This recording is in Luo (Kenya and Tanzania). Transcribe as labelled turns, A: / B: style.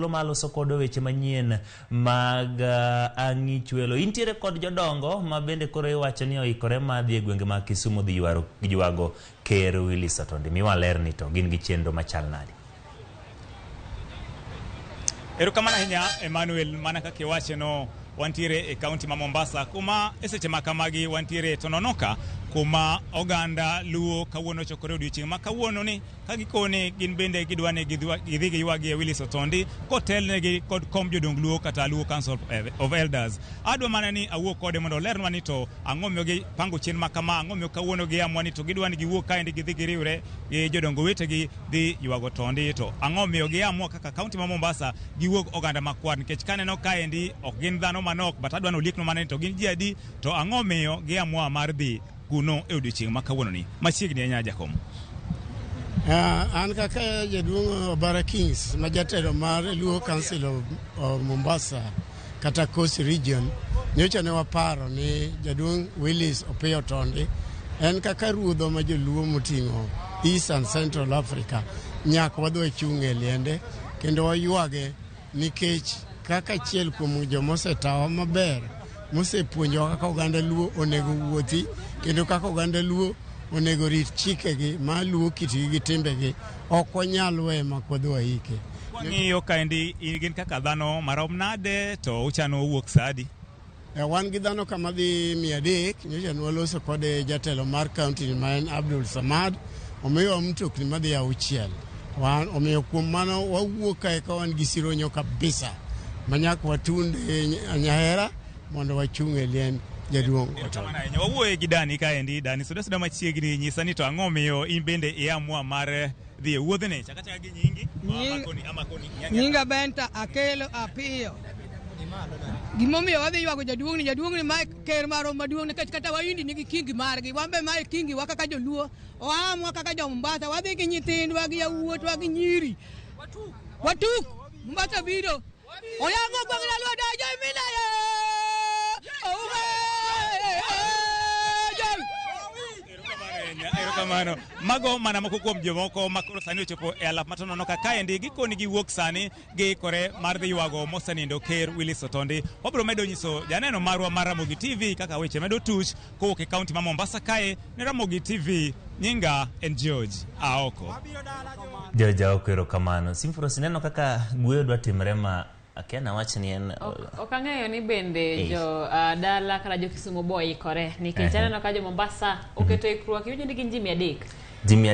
A: Maloso kod weche manyien mag ang'ichwelo. Intiere kod jodongo ma bende koro iwacho ni oikore mar dhi e gwenge mag Kisumu dhi ywaro ywago Ker Willis Otondi. Miwa ler ni to gin gi chenro machal nade?
B: Erokamano ahinya Emmanuel, mana kaka iwache no wantiere e kaunti ma Mombasa kuma e seche ma kamagi wantiere Tononoka kuma oganda Luo kawuono ochokore odiochieng' ma kawuono ni ka gikone gin bende gidwa ni gidhi giywagie Willis Otondi kotelnegi kod kom jodong Luo kata Luo Council of Elders. Adwa mana ni awuo kode mondo olernwa ni to ang'o miyo gipango chenro ma kama, ang'o miyo kawuono giamua ni to gidwa ni giwuog kaendi gidhi giriwre gi jodongo wetegi dhi ywago Otondi, to ang'o miyo giamua kaka kaunti ma Mombasa giwuog oganda makwar, nikech kaneno kaendi ok gin dhano manok, but adwa ni olieknwa mana ni to gin ji adi, to ang'o miyo giamua mar dhi kuno e odiochieng' ma kawuononi. Machiegni ahinya jakom.
C: An kaka jaduong' Obara Kings ma jatelo mar Luo Council of Mombasa kata Coast Region, nyocha ne waparo ni jaduong' Willis Opiyo Otondi en kaka ruodhwa ma joluo moting'o East and Central Africa, nyaka wadhi wachung' e liende kendo waywage nikech kaka achiel kuom joma osetawa maber, mosepuonjowa kaka oganda Luo onego wuothi kendo kaka oganda Luo onego rit chikegi ma luwo kitgi gi timbegi, ok wanyal weye mak wadhi waike.
B: Wang'iyo kaendi gin kaka dhano marom nade to uchano wuok sa adi?
C: Wan gi dhano kama dhi 300. Nyocha ne waloso kod jatelo mar kaunti ma en Abdul Samad, omiyowa mtokni madhi 6. Omiyo kuom mano wawuok kae ka wan gi sironyo kabisa ma nyaka watund Nyahera mondo wachung' e liend jaduong' Otondi.
B: Wawuoye gi Dani kaendi. Dani, suda suda machiegni, nyisa ni to ang'o miyo in bende iamua mar dhi e wuodhni? Chaka chaka gi nyingi.
D: Nyinga Benta Akelo Apiyo. Gimomiyo wadhi ywago jaduong'ni, jaduong'ni mae ker marwa maduong' nikech kata Wahindi nigi kingi margi, wan be mae kingi wa kaka joluo, oamwa kaka jo Mombasa, wadhi gi nyithindwa gi yawuotwa gi nyiri. Watuk, Mombasa biro. Oyango gweng' Lolwe donjo e minaye.
B: Erokamano. Mago mana moko kuom jomoko ma koro sani ochopo e alap ma Tononoka kaendi gikoni giwuok sani giikore mar dhi ywago mosenindo Ker Willis Otondi. Wabiro medo nyiso janeno marwa mar Ramogi TV kaka weche medo tuch kowuok e kaunti ma Mombasa kae ne Ramogi TV. Nyinga en George Aoko.
A: George Aoko, erokamano. Simfros, ineno kaka gweyo dwa timre ma akia nawach ni en
E: Ok ang'eyo ni bende jo dala kata jo Kisumu bo ikore nikech aneno ka jo Mombasa oketo ikruok, iwinjo ni gin ji 300.
A: Ji mia